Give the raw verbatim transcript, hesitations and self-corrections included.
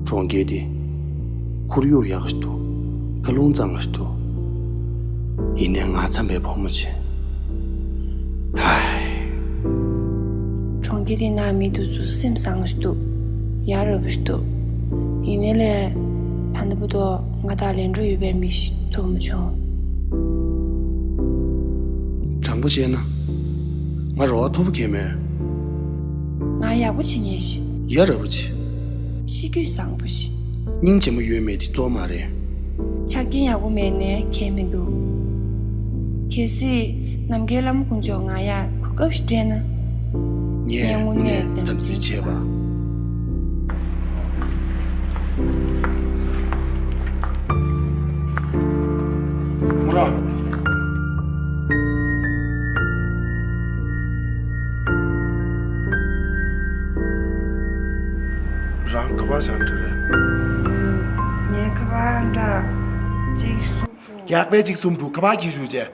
གྲོང་ཁྱེར་འདི་ཁོར་ཡུག་ཡག་གི་འདུག་བཀའ་ལུང་གཙང་གི་འདུག་ཡིན་ནའི་ང་འཚམས་པའི་བུ་མོ་ཆེ། ཧའི། གྲོང་ཁྱེར་འདི་ན་མི་འདུག་ཚོ་སེམས་བཟང་གི་འདུག་ཡ་རབས་གི་འདུག་ཡིན་ནའི་ལས། ད་ལྟ་བར་དུ་ང་དང་ལེན་འགྲོ་ཡོད་པའི་མི་ཞིག་ཐུག་མ་བྱུང་། དྲང་པོ་བཤད་ན། ང་རེ་བ་མཐོ་པོ་གང་མེད། ང་ཡག་པོ་བྱེད་མཁན་ཞིག་ཡ་རབས་པོ་ཆེ། གཤིས་རྒྱུད་བཟང་པོ་ཞིག་སྙིང་རྗེ་མོ་ཡོད་མེད་དེ་གཙོ་བོ་མ་རེད། ཆ་རྐྱེན་ཡག་པོ་མེད་ནའི་ཁྱད་མི་འདུག་གལ་སྲིད་ནམ་མཁའི་ལྷ་མོ་དཀོན་མཆོག་ང་ཡ་གོ་སྐབས་ཤིག་སྤྲད་ན། ངས་དངོས་གནས་དམ་འཛིན་བྱས་པ། མོ་རང་། རང་ཁ་པར་བྱང་འདྲ་རེད། ངའི་ཁ་པར་འདྲ་གཅིག་གསུམ་དྲུག་རྒྱག་པའི་གཅིག་གསུམ་དྲུག་ཁ་པར་གྱིས་ཞུ་བྱས།